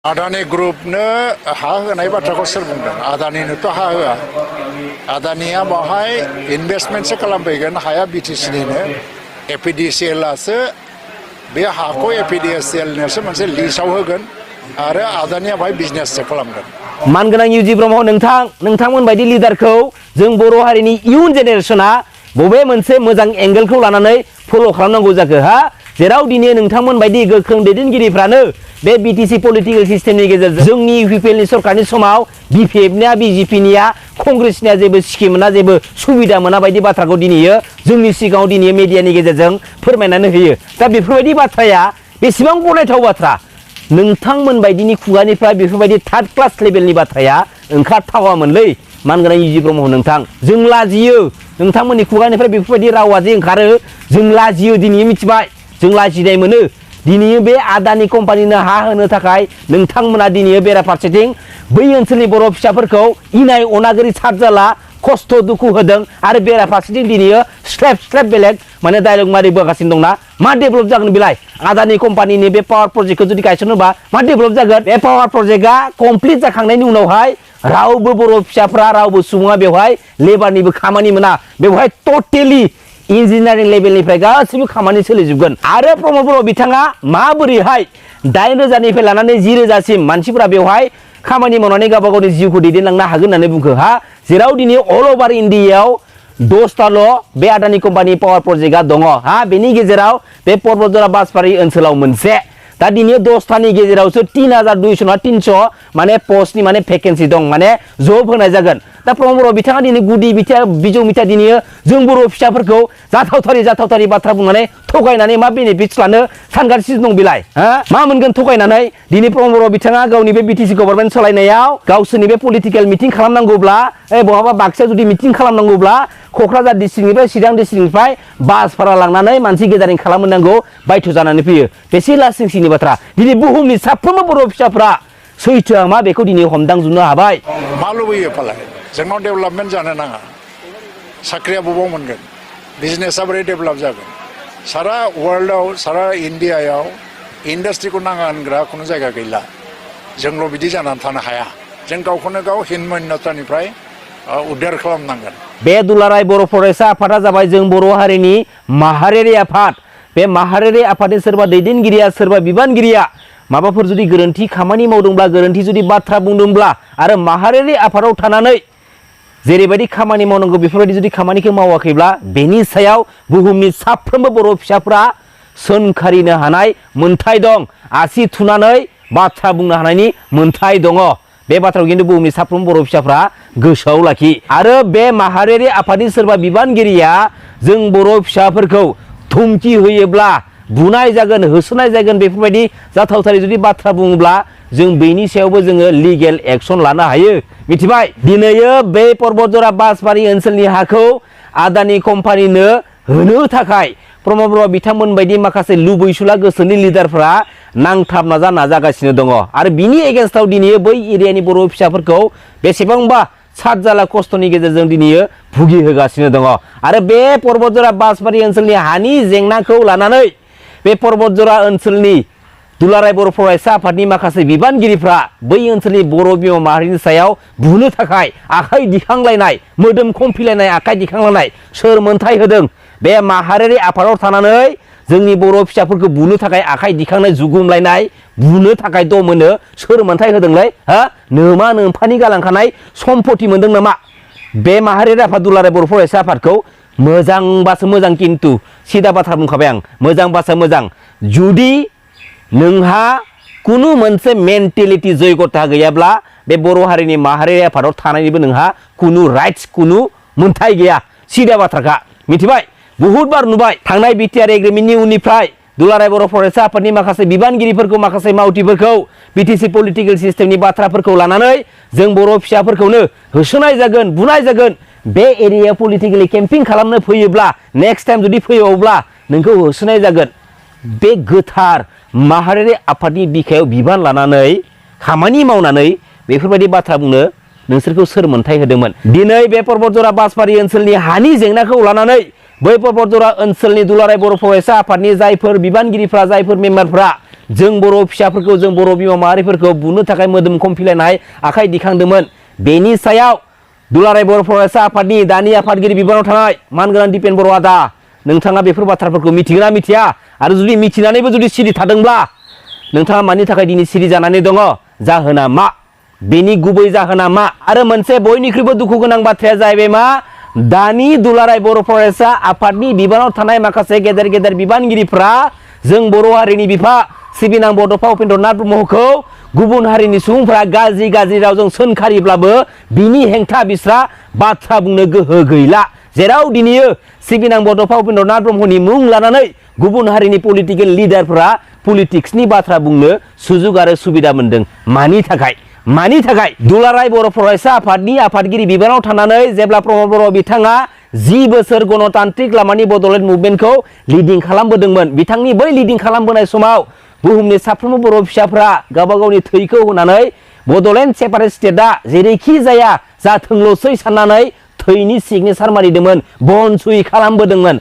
आदानि ग्रुपनो हा होनाय बाथ्राखौ सोर बुंदों? आदानिनोथ' हा होआ। आदानिया बावहाय इनभेस्टमेन्टसो खालामफैगोन। हाया बिटिसिनिनो एपिडिसिएलआसो बे हाखौ एपिडिसिएलनोसो मोनसे लिस्टआव होगोन आरो आदानिया बाहाय बिजनेससो खालामगोन। मानगोनां इउजि ब्रह्म नोंथांमोन बायदि लिडारखौ जों बर' हारिनि इयुन जेनेरेशना बबे मोनसे मोजां एंगेलखौ लानानै फल' खालामनांगौ जाखो हा? जेराव दिनै नोंथांमोन बायदि गोख्रों दैदेनगिरिफ्रानो बे बिटिसि पलिटिकेल सिस्टेमनि गेजेरजों जोंनि इउपिपिएलनि सरकारनि समाव बिपिएफनिया बिजेपिनिया कंग्रेसनिया जेबो स्किम मोना जेबो सुबिदा मोना बायदि बाथ्राखौ दिनैयो जोंनि सिगाङाव दिनै मिडियानि गेजेरजों फोरमायनानै होयो। दा बेफोरबायदि बाथ्राया बेसेबां गनायथाव बाथ्रा? नोंथांमोन बायदिनि खुगानिफ्राय बेफोरबायदि थार्ड क्लास लेभेलनि बाथ्राया ओंखारथावामोनलै मानगोनां इउजि ब्रह्म नोंथां। जों लाजियो नोंथांमोननि खुगानिफ्राय बेफोरबायदि रावा जे ओंखारो जों लाजियो। दिनै मिथिबाय जों लाजिनाय मोनो। दिनै बे आदानि कम्पानिनो हा होनो थाखाय नोंथांमोना दिनै बेराफारसेथिं बै ओनसोलनि बर' फिसाफोरखौ इनाय अनागारि सारजाला खस्थ' दुखु होदों आरो बेराफारसेथिं दिनै स्लेब बेलेग माने डायलग मारि बोगासिनो दंना। मा डेभेलप जागोन बेलाय? आदानि कम्पानिनि बे पावार प्रजेक्टखौ जुदि गायसनोबा मा डेभेलप जागोन? बे पावार प्रजेक्टआ कमप्लिट जाखांनायनि उनावहाय रावबो बर' फिसाफ्रा रावबो सुबुङा बेवहाय लेबारनिबो खामानि मोना। बेवहाय टटेलि इन्जिनियारिं लेभेलनिफ्राय गासैबो खामानि सोलिजोबगोन। आरो प्रमद बर' बिथाङा माबोरैहाय 8,000निफ्राय लानानै 10,000सिम मानसिफोरा बेवहाय खामानि मावनानै गावबा गावनि जिउखौ दैदेनलांनो हागोन होननानै बुंखो हा? जेराव दिनै अल अभार इन्डियायाव 10टाल' बे आदानि कम्पानि पावार प्रजेक्टआ दङ हा? बेनि गेजेराव बे पर्बतजरा बासबारि ओनसोलाव मोनसे। दा दिनै 10टानि गेजेरावसो 3,200 ना 300 माने पस्टनि माने भेकेन्सि दं माने जब होनाय जागोन। दा प्रमद बर' बिथाङा दिनै गुदि बिजौ मिथा दिनै जों बर' फिसाफोरखौ जाथावथारि बाथ्रा बुंनानै थगायनानै मा बेनिफिट्स लानो सानगासिनो दं बेलाय? मा मोनगोन थगायनानै? दिनै प्रमद बर' बिथाङा गावनि बे बिटिसि गभर्नमेन्ट सालायनायाव गावसोरनि बे पलिटिकेल मिटिं खालामनांगौब्ला बहाबा बाक्सायाव जुदि मिटिं खालामनांगौब्ला क'क्राझार डिस्ट्रिक्टनिफ्राय चिरां डिस्ट्रिक्टनिफ्राय बास भारा लांनानै मानसि गेदारिं खालामनांगौ बायथ' जानानै फैयो। बेसे लासिंसिनि बाथ्रा। दिनै बुहुमनि साफ्रोमबो बर' फिसाफ्रा सैथोआ मा बेखौ दिनै हमदांजोबनो हाबाय। मा लुबैयो फालाय? जोंनाव डेभेलपमेन्ट जानो नाङा। साख्रिया बबाव मोनगोन? बिजनेसा बोरै डेभेलप जागोन? सारा वर्ल्डआव सारा इन्डियायाव इन्डास्ट्रिखौ नाङा होनग्रा खुनु जायगा गैला। जोंल' बिदि जानानै थानो हाया। जों गावखौनो गाव हिनमन्यतानिफ्राय उद्धार खालामनांगोन। बे दुलाराय बर' फरायसा आफादा जाबाय जों बर' हारिनि माहारियारि आफाद। बे माहारियारि आफादनि सोरबा दैदेनगिरिया सोरबा बिबानगिरिया माबाफोर जुदि गोरोन्थि खामानि मावदोंब्ला गोरोन्थि जुदि बाथ्रा बुंदोंब्ला आरो माहारियारि आफादाव थानानै जेरैबायदि खामानि मावनांगौ बेफोरबायदि जुदि खामानिखौ मावाखैब्ला बेनि सायाव बुहुमनि साफ्रोमबो बर' फिसाफ्रा सोंखारिनो हानाय मोन्थाय दं। आसि थुनानै बाथ्रा बुंनो हानायनि मोन्थाय दङ। बे बाथ्राखौ खिन्थु बुहुमनि साफ्रोमबो बर' फिसाफ्रा गोसोआव लाखि। आरो बे माहारियारि आफादनि सोरबा बिबानगिरिया जों बर' फिसाफोरखौ धुमखि होयोब्ला बुनाय जागोन होसोनाय जागोन बेफोरबायदि जाथावथारि जुदि बाथ्रा बुङोब्ला जों बेनि सायावबो जोङो लिगेल एक्सन लानो हायो। मिथिबाय? दिनैयो बे पर्बतजरा बासबारि ओनसोलनि हाखौ आदानि कम्पानिनो होनो थाखाय प्रमद बर' बिथांमोन बायदि माखासे लुबैसुला गोसोनि लिडारफ्रा नांथाब नाजागासिनो दङ। आरो बिनि एगेन्स्टआव दिनै बै एरियानि बर' फिसाफोरखौ बेसेबांबा सातजाला खस्थ'नि गेजेरजों दिनै भुगिहोगासिनो दङ। आरो बे पर्बतजरा बासबारि ओनसोलनि हानि जेंनाखौ लानानै बे पर्बतजरा ओनसोलनि दुलाराय बर' फरायसा आफादनि माखासे बिबानगिरिफ्रा बै ओनसोलनि बर' बिमा माहारिनि सायाव बुनो थाखाय आखाइ दिखांलायनाय मोदोम खमफिलायनाय आखाइ दिखांलायनाय सोर मोन्थाय होदों? बे माहारियारि आफादाव थानानै जोंनि बर' फिसाफोरखौ बुनो थाखाय आखाइ दिखांनाय जुगुमलायनाय बुनो थाखाय दम होनो सोर मोन्थाय होदोंलै? नोमा नोम्फानि गालांखानाय सम्पति मोनदों नामा? बे माहारियारि आफाद दुलाराय बर' फरायसा आफादखौ मोजांबासो मोजां खिन्थु सिदा बाथ्रा बुंखाबाय आं मोजांबासो मोजां। जुदि नोंहा कुनु मोनसे मेन्टेलिटि जयगथा गैयाब्ला बे बर' हारिनि माहारियारि आफादाव थानायनिबो नोंहा कुनु राइट्स कुनु मोन्थाय गैया। सिदा बाथ्राखा। मिथिबाय? बहुद बार नुबाय थांनाय बिटिआर एग्रिमेन्टनि उननिफ्राय दुलाराय बर' फरायसा आफादनि माखासे बिबानगिरिफोरखौ माखासे मावथिफोरखौ बिटिसि पलिटिकेल सिस्टेमनि बाथ्राफोरखौ लानानै जों बर' फिसाफोरखौनो होसोनाय जागोन बुनाय जागोन। बे एरियायाव पलिटिकेलि केम्पिं खालामनो फैयोब्ला नेक्स्ट टाइम जुदि फैबावोब्ला नोंखौ होसोनाय जागोन। बे गोथार माहारियारि आफादनि बिखायाव बिबान लानानै खामानि मावनानै बेफोरबायदि बाथ्रा बुंनो नोंसोरखौ सोर मोन्थाय होदोंमोन? दिनै बे पर्बतजरा बासबारि ओनसोलनि हानि जेंनाखौ लानानै बै परबतजरा ओनसोलनि दुलाराय बर' फरायसा आफादनि जायफोर बिबानगिरिफ्रा जायफोर मेम्बारफ्रा जों बर' फिसाफोरखौ जों बर' बिमा माहारिफोरखौ बुनो थाखाय मोदोम खमफिलायनाय आखाइ दिखांदोंमोन बेनि सायाव दुलाराय बर' फरायसा आफादनि दानि आफादगिरि बिबानाव थानाय मानगोनां दिपेन बर' आदा नोंथाङा बेफोर बाथ्राफोरखौ मिथिगोना मिथिया आरो जुदि मिथिनानैबो जुदि सिरि थादोंब्ला नोंथाङा मानि थाखाय दिनै सिरि जानानै दङ जाहोना मा बेनि गुबै जाहोना मा आरो मोनसे बयनिख्रुइबो दुखु गोनां बाथ्राया जाहैबाय मा दानि दुलाराय बर' फरायसा आफादनि बिबानाव थानाय माखासे गेदेर गेदेर बिबानगिरिफ्रा जों बर' हारिनि बिफा सिबिनां बड'फा उपेन्द्रनाथ ब्रह्मखौ गुबुन हारिनि सुबुंफोरा गाज्रि गाज्रि रावजों सोंखारिब्लाबो बिनि हेंथा बिस्रा बाथ्रा बुंनो गोहो गैला जेराव दिनैयो सिबिनां बड'फा उपेन्द्रनाथ ब्रह्मनि मुं लानानै गुबुन हारिनि पलिटिकेल लिडारफोरा पलिटिक्सनि बाथ्रा बुंनो सुजुग आरो सुबिदा मोनदों मानि थाखाय दुलाराय बर' फरायसा आफादनि आफादगिरि बिबानाव थानानै जेब्ला प्रमद बर' बिथाङा 10 बोसोर गणतान्त्रिक लामानि बड'लेण्ड मुभमेन्टखौ लिडिं खालामबोदोंमोन बिथांनि बै लिडिं खालामबोनाय समाव बुहुमनि साफ्रोमबो बर' फिसाफ्रा गावबा गावनि थैखौ होनानै बड'लेण्ड सेपारेट स्टेटआ जेरैखि जाया जाथोंल'सै साननानै थैनि सिगनेसार मारिदोंमोन बन सुइ खालामबोदोंमोन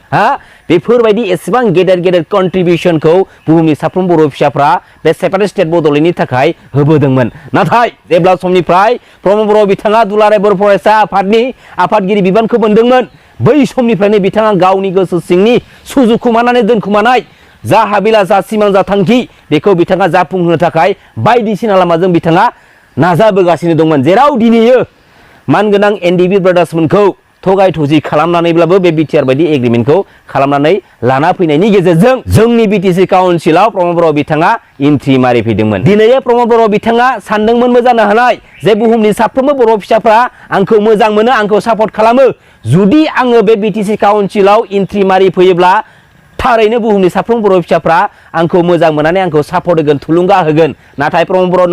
बेफोरबायदि एसेबां गेदेर गेदेर कन्ट्रिबिउसनखौ बुहुमनि साफ्रोम बर' फिसाफ्रा बे सेपारेट स्टेट बड'लेण्डनि थाखाय होबोदोंमोन नाथाय जेब्ला समनिफ्राय प्रमद बर' बिथाङा दुलाराय बर' फरायसा आफादनि आफादगिरि बिबानखौ मोनदोंमोन बै समनिफ्रायनो बिथाङा गावनि गोसो सिंनि सुजुखुमानानै दोनखुमानाय जा हाबिला जा सिमां जा थांखि बेखौ बिथाङा जाफुंहोनो थाखाय बायदिसिना लामाजों बिथाङा नाजाबोगासिनो दंमोन जेराव दिनैयो मानगोनां एनडिबि ब्रादार्समोनखौ थगाय थजि खालामनानैब्लाबो बे बिटिआर बायदि एग्रिमेन्टखौ खालामनानै लाना फैनायनि गेजेरजों जोंनि बिटिसि काउन्सिलाव प्रमद बर' बिथाङा एन्ट्रि मारिफैदोंमोन दिनै प्रमद बर' बिथाङा सानदोंमोनबो जानो हानाय जे बुहुमनि साफ्रोमबो बर' फिसाफ्रा आंखौ मोजां मोनो आंखौ सापर्ट खालामो जुदि आङो बे बिटिसि काउन्सिलाव एन्ट्रि मारिफैयोब्ला थारैनो बुहुमनि साफ्रोम बर' फिसाफ्रा आंखौ मोजां मोननानै आंखौ सापर्ट होगोन थुलुंगा होगोन नाथाय प्रमद बर'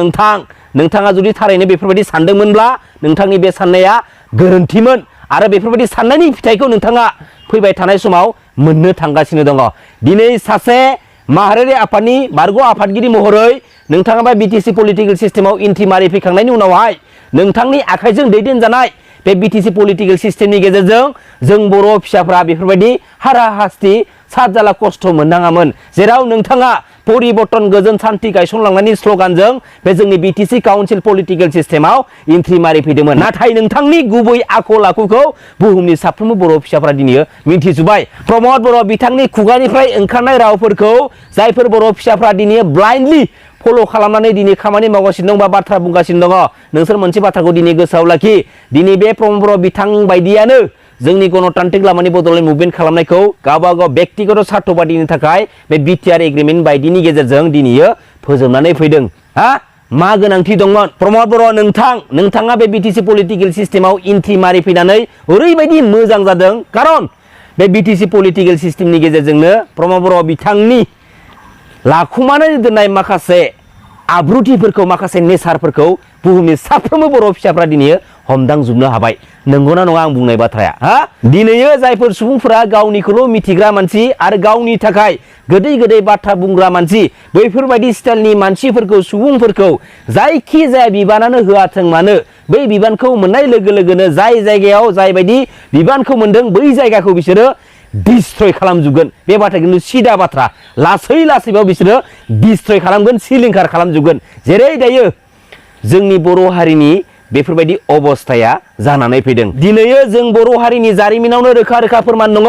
नोंथाङा जुदि थारैनो बेफोरबायदि सानदोंमोनब्ला नोंथांनि बे साननाया गोरोन्थिमोन आरो बेफोरबायदि साननायनि फिथाइखौ नोंथाङा फैबाय थानाय समाव मोननो थांगासिनो दङ दिनै सासे माहारियारि आफादनि बारग' आफादगिरि महरै नोंथाङा बे बिटिसि पलिटिकेल सिस्टेमाव एन्ट्रि मारिफैखांनायनि उनावहाय नोंथांनि आखाइजों दैदेनजानाय बे बिटिसि पलिटिकेल सिस्टेमनि गेजेरजों जों बर' फिसाफ्रा बेफोरबायदि हारा-हास्ति सात-जारला खस्थ' मोननाङामोन जेराव नोंथाङा परिबर्तन गोजोन सान्थि गायसनलांनायनि स्ल'गानजों बे जोंनि बिटिसि काउन्सिल पलिटिकेल सिस्टेमाव एन्ट्रि मारिफैदोंमोन नाथाय नोंथांनि गुबै आखल आखुखौ बुहुमनि साफ्रोमबो बर' फिसाफ्रा दिनै मिन्थिजोब्बाय प्रमद बर' बिथांनि खुगानिफ्राय ओंखारनाय रावफोरखौ जायफोर बर' फिसाफ्रा दिनै ब्लाइन्डलि फल' खालामनानै दिनै खामानि मावगासिनो दं बा बाथ्रा बुंगासिनो दङ नोंसोर मोनसे बाथ्राखौ दिनै गोसोआव लाखि दिनै बे प्रमद बर' बिथां बायदियानो जोंनि गणतान्त्रिक लामानि बड'लेण्ड मुभमेन्ट खालामनायखौ गावबागाव बेक्तिगत स्वार्थ बादिनि थाखाय बे बिटिआर एग्रिमेन्ट बायदिनि गेजेरजों दिनै फोजोबनानै फैदों मा गोनांथि दंमोन प्रमद बर' नोंथाङा बे बिटिसि पलिटिकेल सिस्टेमाव एन्ट्रि मारिफैनानै ओरैबायदि मोजां जादों खारन बे बिटिसि पलिटिकेल सिस्टेमनि गेजेरजोंनो प्रमद बर' बिथांनि लाखुमानानै दोननाय माखासे आब्रुथिफोरखौ माखासे नेचारफोरखौ बुहुमनि साफ्रोमबो बर' फिसाफ्रा दिनै हमदांजोबनो हाबाय नंगौना नङा आं बुंनाय बाथ्राया दिनैयो जायफोर सुबुंफोरा गावनिखौल' मिथिग्रा मानसि आरो गावनि थाखाय गोदै गोदै बाथ्रा बुंग्रा मानसि बैफोरबायदि स्टाइलनि मानसिफोरखौ सुबुंफोरखौ जायखि जाया बिबानानो होआथों मानो बै बिबानखौ मोननाय लोगो लोगोनो जाय जायगायाव जायबायदि बिबानखौ मोनदों बै जायगाखौ बिसोरो डिस्ट्रय खालामजोबगोन बे बाथ्राया खिन्थु सिदा बाथ्रा लासै लासैबाबो बिसोरो डिस्ट्रय खालामगोन सिलिंखार खालामजोबगोन जेरै दायो जोंनि बर' हारिनि बेफोरबायदि अबस्थाया जानानै फैदों दिनैयो जों बर' हारिनि जारिमिनावनो रोखा रोखा फोरमान दङ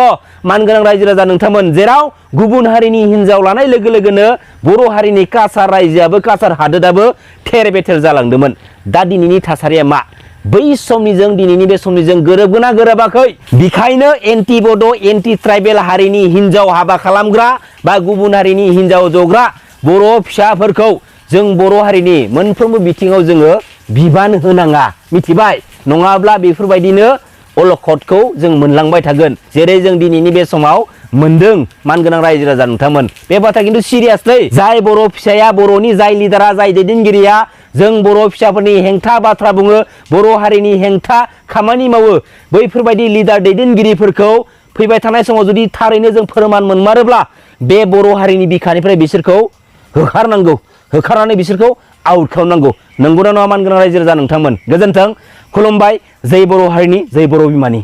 मानगोनां रायजो राजा नोंथांमोन जेराव गुबुन हारिनि हिनजाव लानाय लोगो लोगोनो बर' हारिनि काछार रायजोआबो काछार हादोराबो थेर बेथेर जालांदोंमोन दा दिनैनि थासारिया मा बै समनिजों दिनैनि बे समनिजों गोरोबगोना गोरोबाखै बेखायनो एन्टि बड' एन्टि ट्राइबेल हारिनि हिनजाव हाबा खालामग्रा बा गुबुन हारिनि हिनजाव जग्रा बर' फिसाफोरखौ जों बर' हारिनि मोनफ्रोमबो बिथिङाव जोङो बिबान होनाङा मिथिबाय नङाब्ला बेफोरबायदिनो अलखदखौ जों मोनलांबाय थागोन जेरै जों दिनैनि बे समाव मोनदों मानगोनां रायजो राजा नोंथांमोन बे बाथ्रा खिन्थु सिरियासलै जाय बर' फिसाया बर'नि जाय लिडारा जाय दैदेनगिरिया जों बर' फिसाफोरनि हेंथा बाथ्रा बुङो बर' हारिनि हेंथा खामानि मावो बैफोरबायदि लिडार दैदेनगिरिफोरखौ फैबाय थानाय समाव जुदि थारैनो जों फोरमान मोनमारोब्ला बे बर' हारिनि बिखानिफ्राय बिसोरखौ होखारनानै बिसोरखौ आउट खालामनांगौ नंगौना नङा मानगोनां रायजो राजा नोंथांमोन गोजोन्थों खुलुमबाय जै बर' हारिनि जै बर' बिमानि